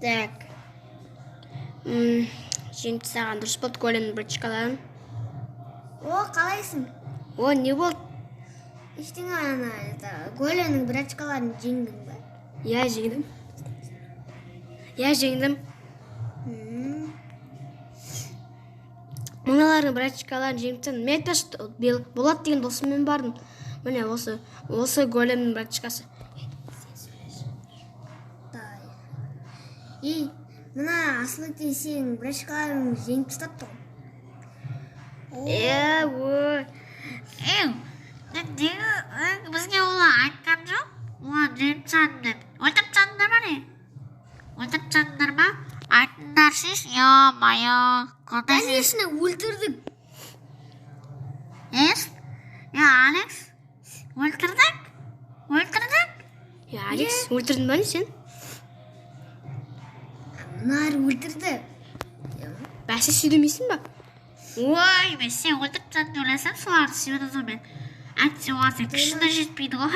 Так. Жеңіп тастаған дұрыс болды големнің братишкаларын. О, қалайсың? О, не болды? Ештеңе, ана, это, големнің братишкаларын жеңдің ба? Иә, жеңдім. Иә, жеңдім. Мыналардың братишкаларын жеңіп тастадым. Мен айтпақшы, Болат деген досыммен бардым. Міне осы големнің братишкасы. Ей, мына Асылбек деген сенің братишкаларың жеңіп тастапты ғой. Е, ой. Ей, неге бізге олар айтқан жоқ? Олар жеңіп тастадым деп. Өлтіріп тастадыңдар ма не? Өлтіріп тастадыңдар ма? Айтыңдаршы, ё-моё. Конечно, өлтірдік. Ес? Я, Алекс? Өлтірдік? Өлтірдік? Е, Алекс, өлтірдің ба не сен? Мыналар өлтірді. Бәсе сөйлемейсің ба? Ой, мен сен өлтіріп тастадың деп ойласам, соларды сүйеді мен. Әйтсе оған сен күшің де жетпейді ғой.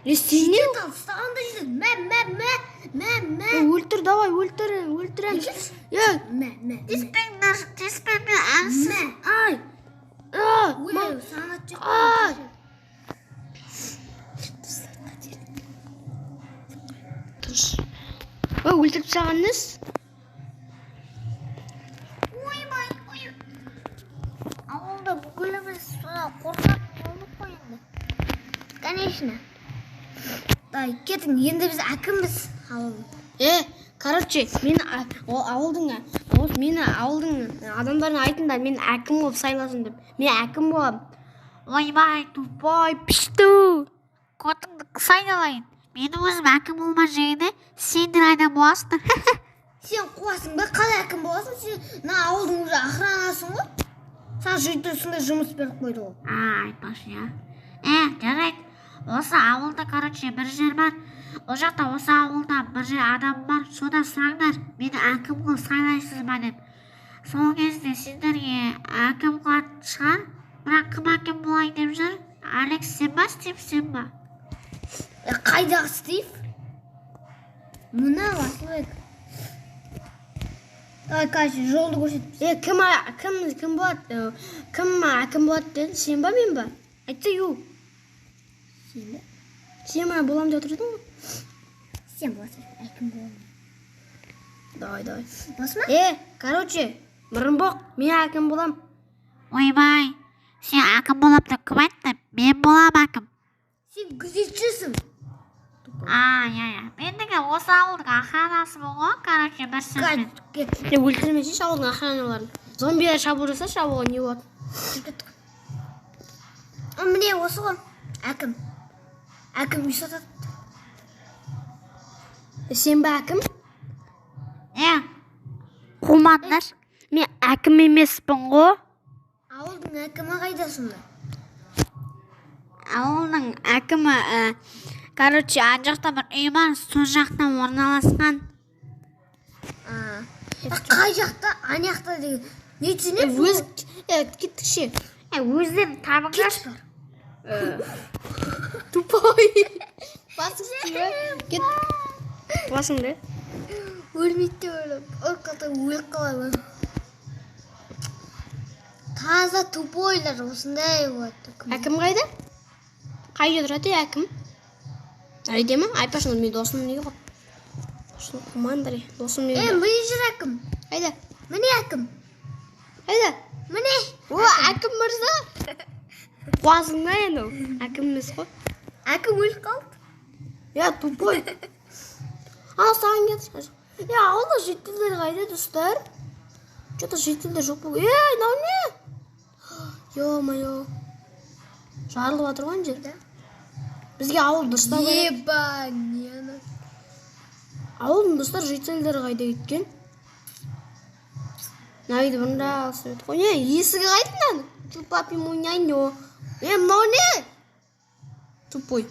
Не сенен? Жетеді ал, саған да жетеді. Мә, мә, мә, мә, мә. Өлтір, давай, өлтір, өлтіреміз. Е, Мә, мә, мә. Тиіспеңдер, тиіспеңдер, әлсіз. Мә. Ай. А, Ой, саған ат жетті. Ай. Тыныш. Ой, өлтіріп тастаған несі? Ойбай, ой. Ауылда бүкіліміз содан қорқатын болдық қой енді. Конечно. Давай, кетің, енді біз әкімбіз ауылдың. Короче, мен о, ауылдың, осы мені ауылдың адамдарына айтыңдар, мен әкім болып сайласын деп. Мен әкім боламын. Ойбай, Тупой, пішту. Көтіңді қысайын алайын. Менің өзім әкім болмай жүргенде сендер айда боласыңдар. Сен қуасың ба? Қалай әкім боласың? Сен мына ауылдың уже охранасың ғой. Саған жұрттың сондай жұмыс беріп қойды ғой. А, айтпақшы, иә. Жарайды. Осы ауылда, короче, бір жер бар. Ол жақта осы ауылда бір жер адам бар. Содан сұраңдар, мені әкім қылып сайлайсыз ба деп. Сол кезде сендерге әкім қылатын шығар. Бірақ кім әкім болайын деп жүр? Алекс, сен ба, Стив, сен ба? Қайдағы Стив? Мына Асылбек. Давай, короче, жолды көрсет. Кім болады? Кім әкім болады дедің? Сен ба, мен ба? Айтса, ю. Сен бе? Сен мына боламын деп отыр едің ғой. Сен боласың, әкім боламын. Давай, давай. Боласың ба? Короче, мұрынбоқ, мен әкім боламын. Ойбай, сен әкім боламын деп кім айтты? Мен боламын әкім. Сен күзетшісің. А, иә, иә. Мен деген осы ауылдың охранасымын ғой, короче, бір сөзбен. Кет. Өлтірмесейші ауылдың охраналарын. Зомбилер шабуыл жасашы, ауылға не болады? Міне осы ғой, әкім. Әкім үй сатады. Сен бе әкім? Қумаңдар. Мен әкім емеспін ғой. Ауылдың әкімі қайда сонда? Ауылдың әкімі, короче, ана жақта бір үй бар, сол жақта орналасқан. Қай жақта? Ана жақта деген. Не түсінемін? Өз, кеттік ше. Өздерің табыңдаршы. Тупой. Басың үстіне. Кет. Басың да. Өлмейді деп ойлап, ой, қалта өліп қаламын. Таза тупойлар осындай болады. Әкім қайда? Қай жерде тұрады әкім? Үйде ме? Айтпашы, мен досым неге қойып? Осыны қумаңдар, досым неге? Міне жүр әкім. Қайда? Міне әкім. Қайда? Міне. О, әкім мырза. Қуасың ба енді ол? Әкім емес қой. Әкім өліп қалды. Я, тупой. Ана саған кетші. Ауылда жителдер қайда, достар? Че-то жителдер жоқ болып. Мынау не? Ё-моё. Жарылып жатыр ғой ана жер. Бізге ауыл дұрыстау керек. Еба, не ана? Ауылдың достар жителдері қайда кеткен? Мына үйді бұрында алысып едік қой. Не, есігі қайда мынаның? Тупапи муняйно. Мынау не? Тупой.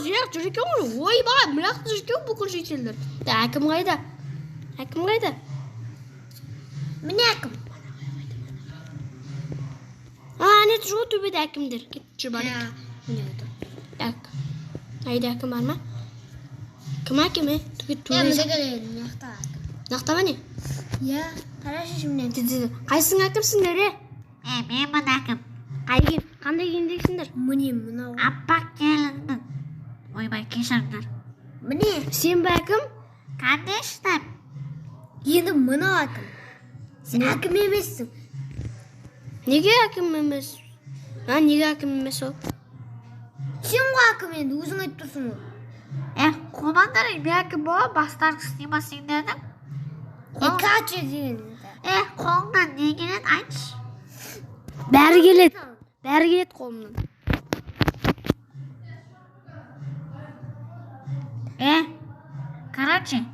Жер жүр екен ғой. Ойбай, мына жақта жүр екен бүкіл жителдер. Әкім қайда? Әкім қайда? Міне әкім. жүр ғой төбеде әкімдер. Кет, жүр, барайық. Міне отыр. Так. Айда, әкім бар ма? Кім әкім, е? Түге Иә, төбе. міне келеді, мына жақта әкім. Мына ма не? Иә, қарашы, міне. Деді. Қайсың әкімсіңдер, е? Е, менмін әкім. Қай киім? Қандай киімдегісіңдер? Міне, мынау. Аппақ келінмін. Ойбай, кешіріңдер. Міне. Сен бе әкім? Конечно. Енді мынау әкім. Сен әкім емессің. Неге әкім емес? А, неге әкім емес ол? Сен ғой әкім енді, өзің айтып тұрсың ғой. Е, қумаңдар, мен әкім боламын, бастарың істей ма сендердің? Е, каче деген. Е, қолыңнан не келеді, айтшы. Бәрі келеді. Бәрі келеді қолымнан. Е, короче,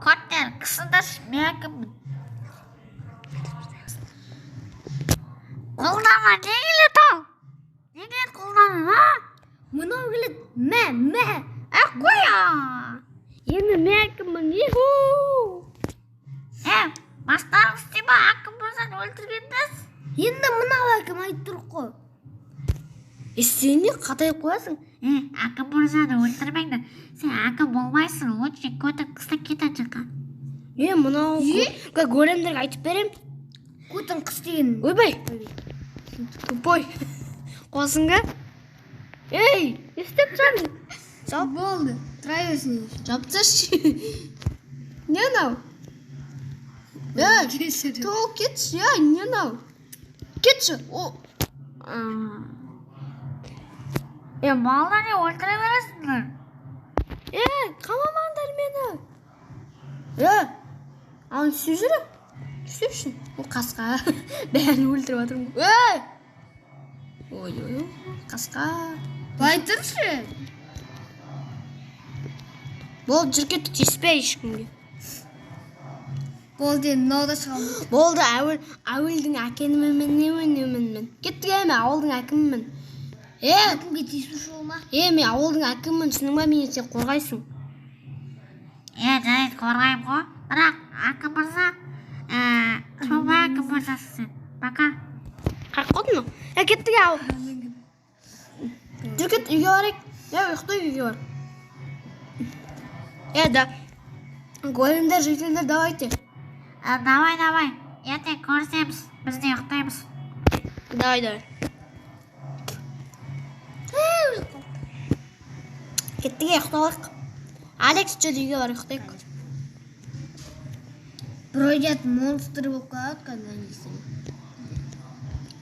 көттер қысыңдаршы, мен әкіммін. Қолдарыңа не келеді ал? Не келеді қолдарыңа, а? Мынау келеді. Мә, мә. Е, қой а! Енді мен әкіммін. Иху! Е, бастарың істей ма, әкім болсаң өлтіргендес? Енді мынау әкім айтып тұр ғой. Е, сен не қатайып қоясың? Е, әкім мырзаны өлтірмеңдер. Сен әкім болмайсың, лучше көтің қыса кет ана жаққа. Е, мынау големдерге айтып берем. Көтің қыс деген. Ойбай! Тупой. Қуасың ба? Ей, не істеп тұрсың? Жап болды. Тұра берсін. Жап тасташы. Не анау? Ей, толық кетші, ей, не анау? Кетші. О. Е, малдар не өлтіре бересіңдер? Ей, қамамаңдар мені. Е, ал не істеп жүр? Не істеп жүрсің? О, қасқа. Бәрін өлтіріп жатырмын. Ей! Ой, ой, ой, қасқа. Былай тұршы. Болды, жүр, кеттік, тиіспе ешкімге. Болды, енді мынау да шыға алмайды. Болды, әуел, әуелдің әкемімін, немін мен. Кеттік, е, мен ауылдың әкімімін. Е, Әкімге тиісуші болма. е, мен ауылдың әкімімін, түсіндің ба, мені сен қорғайсың. Е, жарайды, қорғаймын ғой. Бірақ әкім мырза, тоба әкім мырзасың сен. Пока. Қайық қалдың ба? Е, кеттік, е, ауыл. Жүр, кет, үйге барайық. Е, ұйықтайық, үйге бар. Е, да. Големдер, жительдер, давайте. Давай, давай. Ертең көрісеміз. Біз де ұйықтаймыз. Давай, давай. Кеттік, е, ұйықтап алайық. Алекс, жүр, үйге бар, ұйықтайық. Бродят монстр болып қалады когда несің.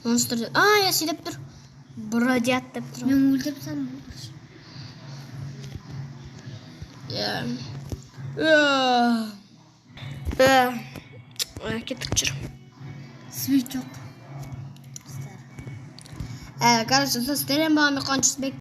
Монстр. А, я сөйлеп тұр. Бродят деп тұр. Мен өлтіріп тастадым. Иә. Э. Э, кеттік, жүр. Свет жоқ. Короче, сіздермен болған мен, Қуаныш Жүсіпбек.